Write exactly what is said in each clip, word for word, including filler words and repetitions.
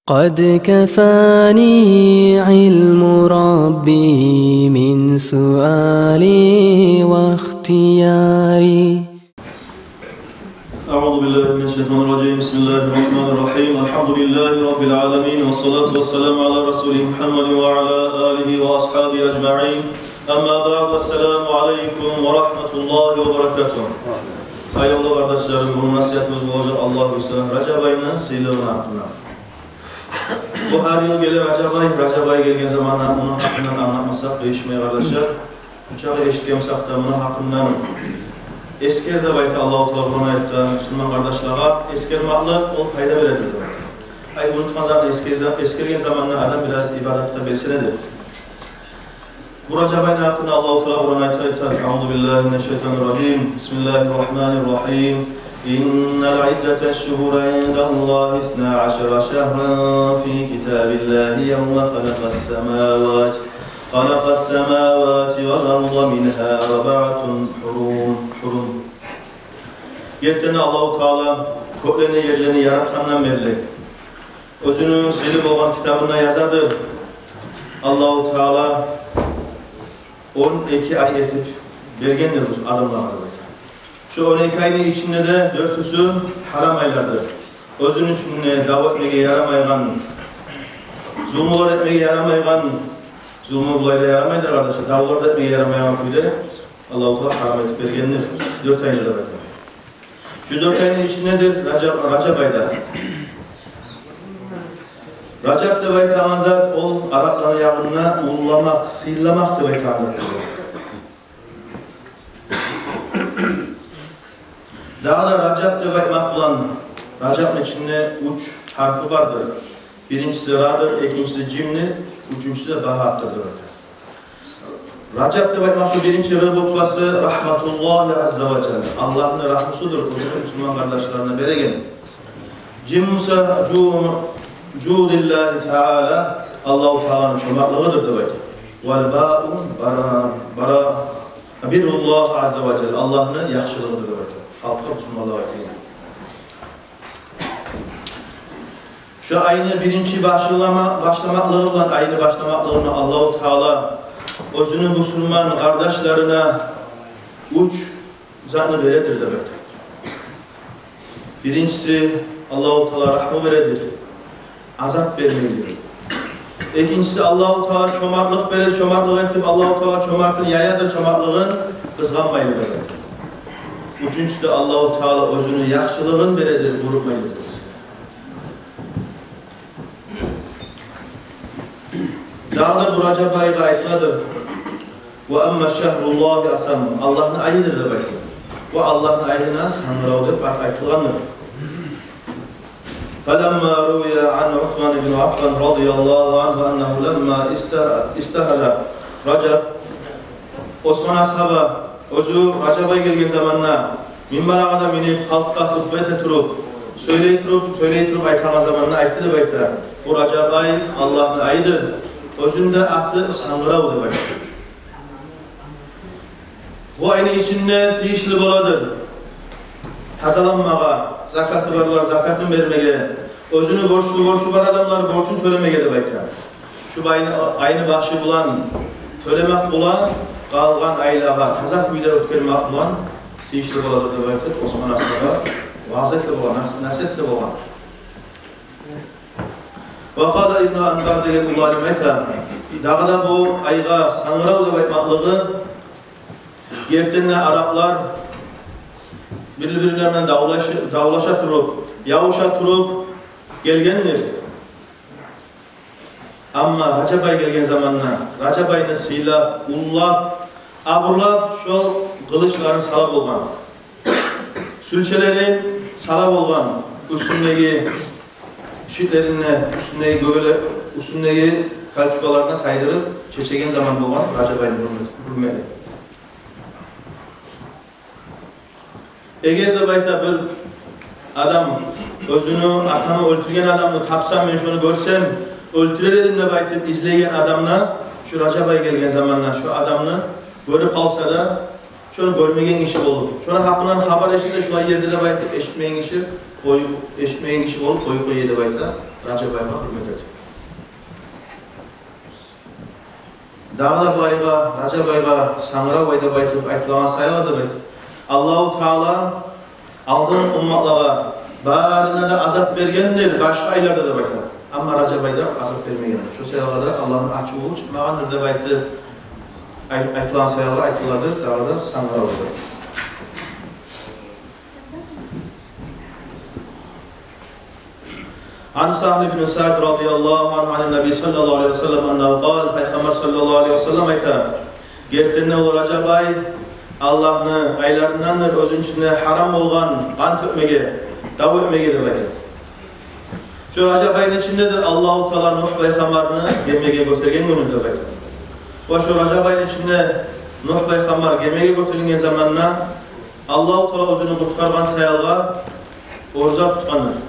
قد كفاني علم ربي من سؤالي واختياري. أعوذ بالله من الشيطان الرجيم. بسم الله الرحمن الرحيم. الحمد لله رب العالمين، والصلاة والسلام على رسوله محمد وعلى آله وأصحابه أجمعين. أما بعد، السلام عليكم ورحمة الله وبركاته. Аявлу къардашларым, бугюн насигьатыбыз болажакъ, Аллагь буюрса, Ражаб айны сыйлылыгъыны гьакъында. Бу гьар йыл геле Ражаб ай, Ражаб ай гелген заманда муну гьакъындан англатмасакъ къыйышмай, къардашлар. Мунчакъы эшитген бусакъ да, муну гьакъындан эсгер деп айта Аллагьу Таала Къуран аятда, мусулман къардашлагъа эсгермакълыкъ ол пайда бередир деп айта. Ай, унутгъан затны эсгер-, эсгерген заманда адам бираз ибадатгъа белсенеди. Бу Ражаб айны гьакъында Аллагьу Таала Къуран аятда айта: أعوذ بالله من الشيطان الرجيم. بسم الله الرحمن الرحيم. إن عدة الشهور عند الله اثنا عشر شهرا في كتاب الله يوم خلق السماوات، خلق السماوات والأرض منها أربعة حرم، حرم. Гертиден Аллагьу Таала кёклени, ерлени яратгъандан берли оьзюню сыйлы болгъан китабында язадыр. Аллагьу Таала он эки ай этип бергендир бу адамлагъа деп айта. Шу он эки айны ичинде де дёртюсю гьарам айлардыр. Оьзюню ичинде дав этмеге ярамайгъан, зулмулар этмеге ярамайгъан, зулму булай да ярамайдыр, къардашлар, давлар да этмеге ярамайгъан кюйде Аллагьу Таала гьарам этип бергендир дёрт айны деп айта. Шу дёрт айны ичиндедир Ражаб, Ражаб ай да. Ражаб деп айтагъан зат, ол арапланы ягъында уллуламакъ, сыйламакъ деп айтагъан зат. Дагъы да Ражаб деп айтмакъ булан, Ражабны ичинде уьч гьарпы бардыр. Биринчиси радыр, экинчиси жимдир, уьчюнчюсю де ба гьарпдыр деп айта. Ражаб деп айтмакъ шу биринчи р буквасы рагьматуллагьи азза ва жалла, Аллагьны рагьмусудур, оьзюню мусулман къардашларына береген. Жим буса жу-, жудиллагьи таала, Аллагьу Тааланы чомартлыгъыдыр деп айта. Вал бау бара, бара, бирруллагьи азза ва жалла, Аллагьны яхшылыгъыдыр деп айта. Халкъгъа, мусулманлагъа айтылгъан. Шу айны биринчи башлама-, башламакълыгъы булан, айны башламакълыгъы булан Аллагьу Таала оьзюню мусулман къардашларына уьч затны бередир деп айта. Биринчиси, Аллагьу Таала рагьму бередир, азап бермейдир. Экинчиси, Аллагьу Таала чомартлыкъ бередир, чомартлыкъ этип, Аллагьу Таала чомартлыкъ яядыр, чомартлыгъын къызгъанмайдыр деп айта. Уьчюнчюсю де, Аллагьу Таала оьзюню яхшылыгъын бередир, бурутмайдыр деп айта. Дагъы да бу Ражаб айгъа айтыладыр: ва амма шагьруллагьил асам, Аллагьны айыдыр деп айтыла. Ва Аллагьны айына сангырав деп ат айтылгъандыр. Фаламма рувия ан Усман ибн Аффан радияллагьу ангьу аннагьу ламма иста-, истагьалла Ражаб, Осман асгьаба оьзю Ражаб ай гелген заманда минбаргъа да минип, халкъгъа хутба эте туруп, сёйлей туруп, сёйлей туруп айтагъан заманда айтды деп айта: бу Ражаб ай Аллагьны айыдыр, оьзюню де аты сангырав деп айта. Бу айны ичинде тийишли боладыр тазаланмагъа, закаты барлар закатын бермеге, оьзюню борчлу, борчу бар адамлар борчун тёлемеге деп айта. Шу айны, айны башы булан тёлемек булан, къалгъан айлагъа таза кюйде оьтгермек булан тийишли боладыр деп айтып, Осман асгьаба ваъза этип болгъан, нас-, насигьат этип болгъан. Ва къала Ибну Анбар деген уллу алим айта: дагъы да бу айгъа сангырав деп айтмакълыгъы, гертиден де араплар бир-бирлеринден давлаш-, давлаша туруп, ябуша туруп гелгендир. Амма Ражаб ай гелген заманда, Ражаб айны сыйлап, уллулап, абурлап, шол къылычларын сала болгъан, сюлчелерин сала болгъан, уьстюндеги шитлерине, уьстюндеги гёбеле-, уьстюндеги кольчугаларына тайдырып чечеген заман болгъан Ражаб айны гьюрмети, гьюрмети. Эгер деп айта бир адам оьзюню атамы оьлтюрген адамны тапсам, мен шону гёрсем, оьлтюрер эдим деп айтып излейген адамны, шу Ражаб ай гелген заманда шу адамны гёрюп къалса да, шону гёрмеген гиши болуп, шону гьакъындан хабар эшитсе, шулай ерде деп айтып, эшитмеген гиши къоюп, эшитмеген гиши болуп къоюп къоя деп айта. Ражаб айгъа гьюрмет этип. Дагъы да бу айгъа, Ражаб айгъа, сангырав ай деп айтып айтылагъан саялы деп айтып, Аллагьу Таала алдын умматлагъа барына да азап бергендир башгъа айларда деп айта. Амма Ражаб айда азап бермегендир. Шо саялы да Аллагьны ачуву чыкъмагъандыр деп айтып, ай-, айтылагъан саялы айтыладыр, дагъы да сангырав деп айтып. Ан Сагьл ибн Саъд радияллагьу ангьу ан-Наби саллаллагьу алайгьи ва саллам аннагьу къал, Пайхаммар саллаллагьу алайгьи ва саллам айта: «Гертиден де, о Ражаб ай Аллагьны айларындандыр, оьзюню ичинде гьарам болгъан къан тёкмеге, дав этмеге», — деп айта. Шо Ражаб айны ичиндедир Аллагьу Таала Нугь пайхаммарны гемеге гётерген гюню деп айта. Ва шо Ражаб айны ичинде Нугь пайхаммар гемеге гётерилген заманда Аллагьу Таала оьзюню къутгъаргъан саялы ораза тутгъандыр.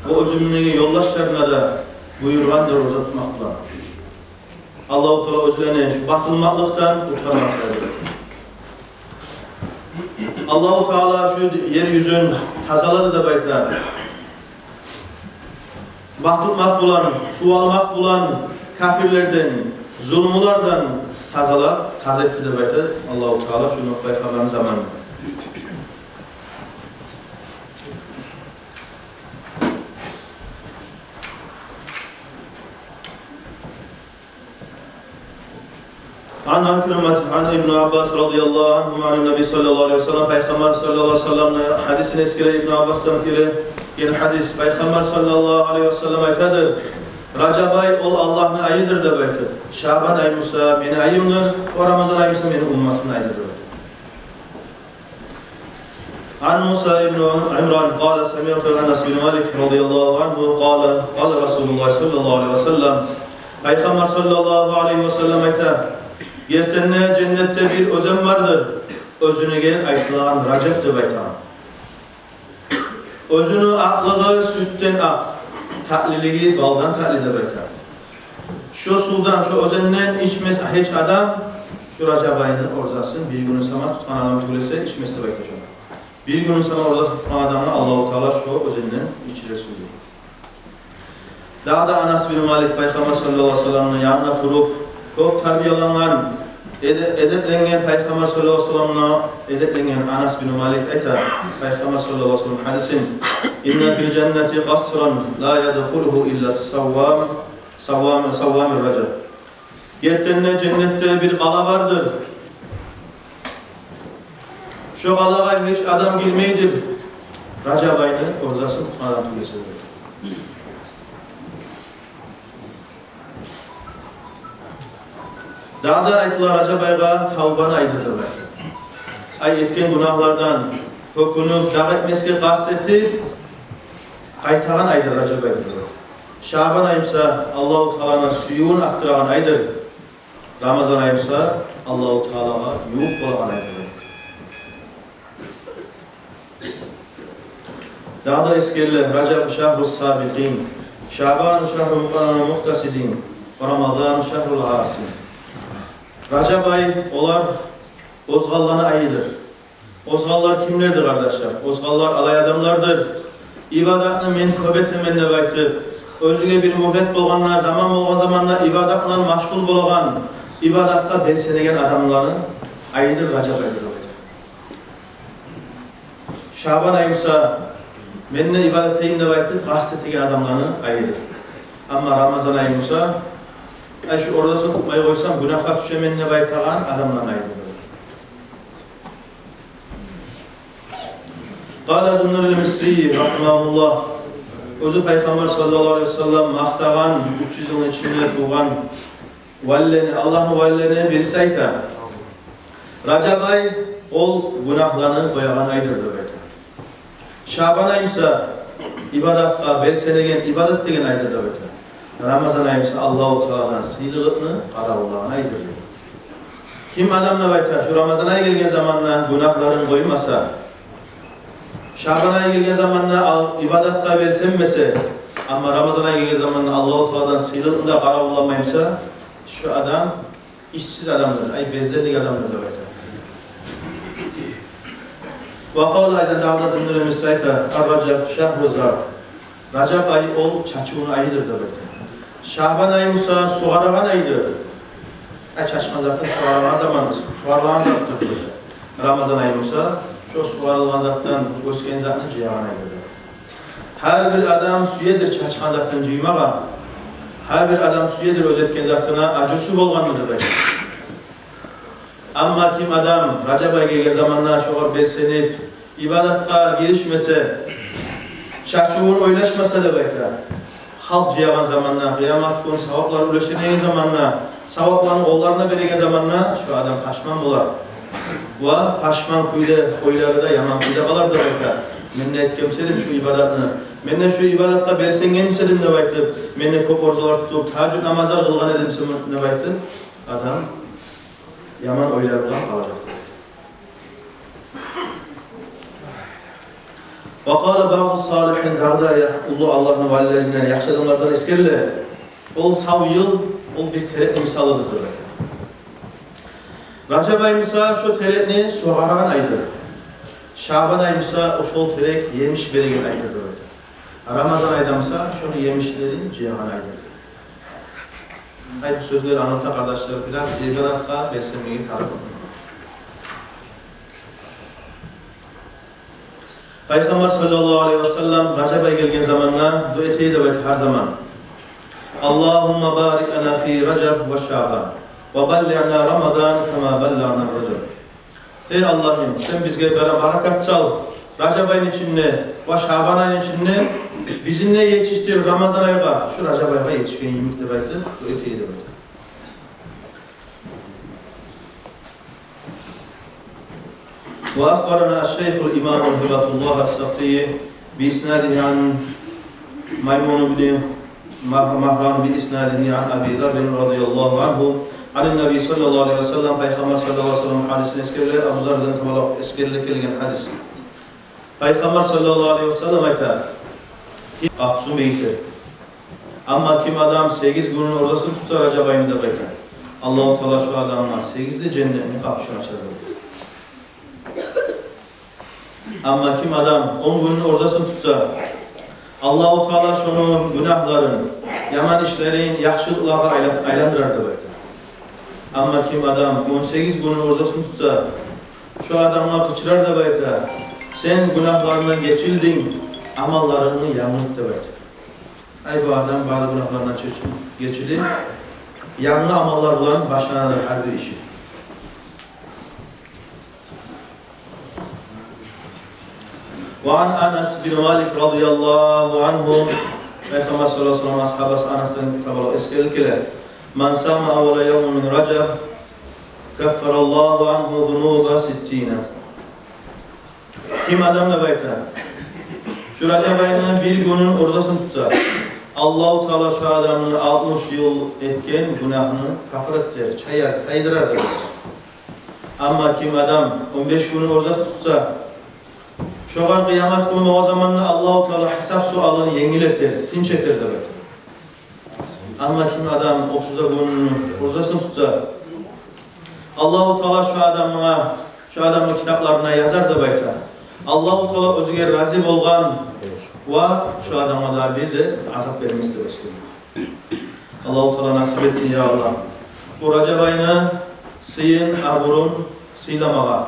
Ва оьзюню ёлдашларына да буюргъандыр ораза тутмакъ булан. Аллагьу Таала оьзлени шу батылмакълыкъдан къутгъаргъан саялы. Аллагьу Таала шу ер юзюн тазалады деп айта. Батылмакъ булан, сув алмакъ булан, капирлерден, зулмулардан тазалап, таза этди деп айта Аллагьу Таала шуну пайхаммарны заманында. Ан Икримат, ан Ибн Аббас радияллагьу ангьума ан-Наби саллаллагьу алайгьи ва саллам, Пайхаммар саллаллагьу алайгьи ва салламны гьадисин эсгере Ибн Аббасдан геле, гелген гьадис. Пайхаммар саллаллагьу алайгьи ва саллам айтады: «Ражаб ай ол Аллагьны айыдыр», — деп айтып. «Шабан ай буса мени айымдыр, ва Рамазан ай буса мени умматымны айыдыр», — деп айтып. Ан Муса ибн Имран къала: «Самиъту Анас бин Малик радияллагьу ангьу къала: къала Расулуллагь саллаллагьу алайгьи ва саллам». Пайхаммар саллаллагьу алайгьи ва саллам айта: «Гертиден де, женнетде бир оьзен бардыр, оьзюне айтылагъан Ражаб деп айтагъан. Оьзюню акълыгъы сютден акъ, татлилиги балдан татли деп айта. Шо сувдан, шо оьзенден ичмесе гьеч адам, шо Ражаб айны оразасын бир гюню сама тутгъан адам тюгюл эсе, ичмес деп айта шону. Бир гюню сама оразасын тутгъан адамны Аллагьу Таала шо оьзенден ичирер сув». Дагъы да Анас бин Малик Пайхаммар саллаллагьу алайгьи ва салламны янында туруп, кёп тарбиялангъан, эде-, эдепленген, Пайхаммар саллаллагьу алайгьи ва салламны эдепленген Анас бин Малик айта, Пайхаммар саллаллагьу алайгьи ва саллам гьадисин: «Инна фил жаннати къасран ла ядхулугьу илла саввам, саввам, саввамир Ражаб». Гертиден де, женнетде бир къала бардыр. Шо къалагъа гьеч адам гирмейдир, Ражаб айны оразасын тутгъан адам тюгюл эсе. Дагъы да айтыла Ражаб айгъа тавбаны айыдыр деп айта. Ай, этген гюнагьлардан гьёкюнюп, дагъы этмеске къаст этип, къайтагъан айдыр Ражаб айдыр. Шабан ай буса Аллагьу Тааланы сюювюн артдырагъан айдыр. Рамазан ай буса Аллагьу Таалагъа ювукъ болагъан айдыр. Дагъы да эсгериле: «Ражаб шагьру сабикъин, Шабану шагьру мукътасидин, Рамазану шагьрул асин». Ражаб ай олар озгъанланы айыдыр. Озгъанлар кимлердир, къардашлар? Озгъанлар олай адамлардыр: «Ибадатны мен кёп этемен», — деп айтып, оьзюне бир мюгьлет болгъанда, заман болгъан заманда ибадат булан машгъул болагъан, ибадатгъа белсенеген адамланы айыдыр Ражаб айдыр деп айта. Шабан ай буса, «мен де ибадат этейим» деп айтып, къаст этеген адамланы айыдыр. Амма Рамазан ай буса, «ай, шу оразасын тутмай къойсам, гюнагьгъа тюшемен» деп айтагъан адамланы айыдыр. Къала Зуннунул Мисри рагьимагьуллагь. Оьзю Пайхаммар саллаллагьу алайгьи ва саллам макътагъан, уьч юз йылны ичинде тувгъан валилени, Аллагьны валилени бириси айта: «Ражаб ай ол гюнагьланы къоягъан айдыр», — деп айта. «Шабан ай буса ибадатгъа белсенеген, ибадат этеген айдыр», — деп айта. «Рамазан ай буса Аллагьу Тааладан сыйлылыкъны къаравуллагъан айдыр», — дей. Ким адам, деп айта, шу Рамазан ай гелген заманда гюнагьларын къоймаса, Шабан ай гелген заманда ал-, ибадатгъа белсенмесе, амма Рамазан ай гелген заманда Аллагьу Тааладан сыйлылыкъны да къаравулламай буса, шу адам ишсиз адамдыр, ай, безделлик адамдыр деп айта. Ва къала айзан, дагъы да Зуннунул Мисри айта: «Ар-Ражаб шагьру зар». Ражаб ай ол чачывну айыдыр деп айта. Шабан ай буса сугъарагъан айдыр. Ай чачгъан затны сугъарагъан заманы, сугъарагъан затдыр деп айта. Рамазан ай буса шо сугъарылгъан затдан оьсген затны жыягъан айдыр. Гьар бир адам сюедир чачгъан затын жыймагъа. Гьар бир адам сюедир оьз этген затына ажусу болгъанны деп айта. Амма ким адам Ражаб ай гелген заманда шогъар белсенип, ибадатгъа гиришмесе, чачывун ойлашмаса деп айта, халкъ жыягъан заманда, къыямат гюн саваплар уьлешеген заманда, савапланы къолларына береген заманда шо адам пашман болар. Ва пашман кюйде, ойлары да яман кюйде къалар деп айта. Мен де этген эдим шу ибадатны, мен де шу ибадатгъа белсенген эдим деп айтып, мен де кёп оразалар тутуп, тагьажжуд намазлар къылгъан эдим деп айтып, адам яман ойлар булан къалажакъ. Ва къала баъзу салигьин, дагъы да я-, уллу Аллагьны валилеринден, яхшы адамлардан эсгериле. Ол сав йыл, ол бир терекни мисалыдыр деп айта. Ражаб ай буса шо терекни сугъарагъан айдыр. Шабан ай буса шол терек емиш береген айдыр деп айта. Рамазан ай да буса шону емишлерин жыягъан айдыр. Ай, бу сёзлер англата, къардашлар, бираз ибадатгъа белсенмеге тарыкъ. Пайхаммар саллаллагьу алайгьи ва саллам Ражаб ай гелген заманда дуа эте эди деп айта гьар заман: «Аллагьумма барик лана фи Ражаб ва Шабан, ва баллигъна Рамадан кама баллигъна Ражаб». Эй Аллагьым, сен бизге бара-, баракат сал Ражаб айны ичинде ва Шабан айны ичинде, бизин де етишдир Рамазан айгъа, шу Ражаб айгъа етишген йимик деп айтып дуа эте эди деп айта. وأخبرنا الشيخ الإمام هبة الله السقطي بإسناده عن ميمون بن مه-، مهران بإسناده عن أبي ذر رضي الله عنه عن النبي صلى الله عليه وسلم. Пайхаммар саллаллагьу алайгьи ва саллам гьадисин эсгериле, Абу Зардан табалакъ эсгериле гелген гьадис. Пайхаммар саллаллагьу алайгьи ва саллам айта: «Ким къапусун бегите. Амма ким адам сегиз гюнню оразасын тутса Ражаб айны, деп айта, Аллагьу Таала шу адамгъа сегиз де женнетни къапусун ачар», — деп айта. Амма ким адам он гюнню оразасын тутса, Аллагьу Таала шону гюнагьларын, яман ишлерин яхшылыкълагъа айла-, айландырар, деп айта. Амма ким адам он сегиз гюнню оразасын тутса, шо адамгъа къычырар, деп айта: «Сен гюнагьларынгдан гечилдинг, амалларынгны янгылт», — деп айта. Ай, бу адам бары гюнагьларындан чеч-, гечилип, янгы амаллар булан башланады гьар бир иши. وعن أنس بن مالك رضي الله عنه, Пайхаммар саллаллагьу алайгьи ва саллам асгьабасы Анасдан табалакъ эсгерилип геле: «من صام أول يوم من رجب كفر الله عنه ذنوب ستين». Ким адам, деп айта, шу Ражаб айны бир гюнню оразасын тутса, Аллагьу Таала шу адамны алтмыш йыл этген гюнагьын кафарат этер, чаяр, тайдырар, деп айта. Амма ким адам он беш гюнню оразасын тутса, шогъар къыямат гюн болгъан заманда Аллагьу Таала гьисап-суалын енгил этер, тынч этер, деп айта. Амма ким адам отуз да гюнню оразасын тутса, Аллагьу Таала шу адамгъа, шу адамны китапларына язар, деп айта, Аллагьу Таала оьзюне рази болгъан ва шу адамгъа да бир де азап бермес, деп айта. Аллагьу Таала насип этсин, я Аллагь, бу Ражаб айны сыйын, абурун сыйламагъа,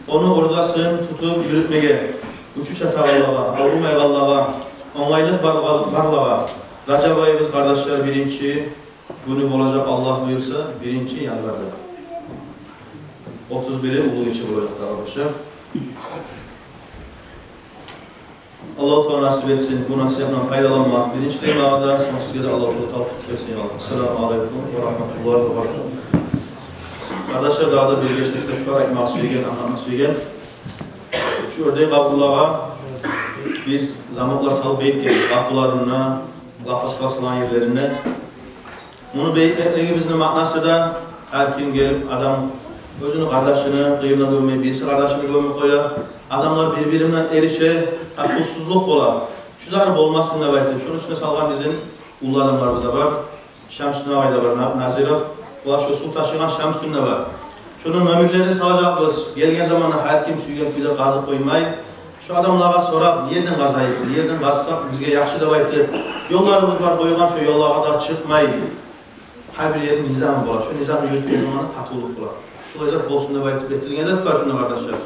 ону оразасын тутуп юрютмеге, гючю чатагъанлагъа, аврумайгъанлагъа, онгайлыкъ баргъа-, барлагъа. Ражаб айыбыз, къардашлар, биринчи гюню болажакъ, Аллагь буюрса, биринчи январда. Отуз бири уллу гече болажакъ дагъы, къардашлар. Аллагьу Таала насип этсин бу насигьатдан пайдаланма. Биринчи къыймагъа да, сонг сизге де Аллагьу Таала тавфикъ берсин, я Аллагь. Ассаламу алейкум ва рагьматуллагьи ва баракатугь. Къардашлар, дагъы да бир герти зат бар айтмагъа сюеген, англатма сюеген. Шу Оьрдек къабурлагъа биз замокълар салып бекитгенбиз, къапуларына, лапаткалар салгъан ерлерине. Муну бекитмеклигибизни маънасы да, гьар ким гелип, адам оьзюню къардашыны къыйырына гёммей, бириси къардашыны гёмюп къоя. Адамлар бир-бири булан эрише, татывсузлукъ бола. Шу зат болмасын деп айтып, шону уьстюне салгъан бизин уллу адамларыбыз да бар. Шамсудин агъай да бар, На-, Назиров. Ва шо сув ташыгъан Шамсудин де бар. Шону номерлерин салажакъбыз. Гелген заманда гьар ким сюйген кюйде къазып къоймай, Шо адамлагъа сорап, не ерден къазайыкъ, не ерден къазсакъ бизге яхшы деп айтып, ёлларыбыз бар къойгъан, шо ёллагъа да чыкъмай, гьар бир ерни низамы бола. Шо низамны юрютген заманда татывлукъ бола. Шолай зат болсун деп айтып этилген зат бар шунда, къардашлар.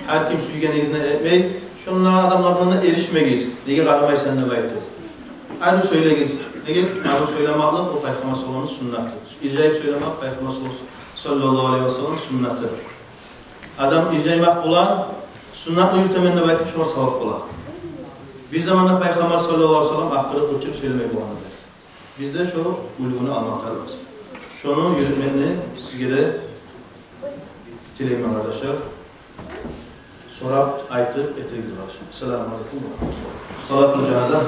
Гьар ким сюйгенигизни этмей, шунда адамлардан да эришмегиз, неге къарамайсан деп айтып. Арив сёйлегиз. Неге? Арив сёйлемеклик о Пайхаммар саллаллагьу алайгьи ва салламны суннаты. Иржайып сёйлемек Пайхаммар саллаллагьу алайгьи ва салламны суннаты. Адам иржаймакъ булан суннатны юрютемен деп айтып, шогъар савап бола. Бир заманда Пайхаммар саллаллагьу алайгьи ва саллам акъырып, къычырып сёйлемей болгъан эди. Биз де шо уьлгюню алмакъ тарыкъбыз. Шону юрютмекни сизге де тилеймен, къардашлар. Сорап, айтып этигиз, къардашлар. Саламу алейкум. Салату жаназа.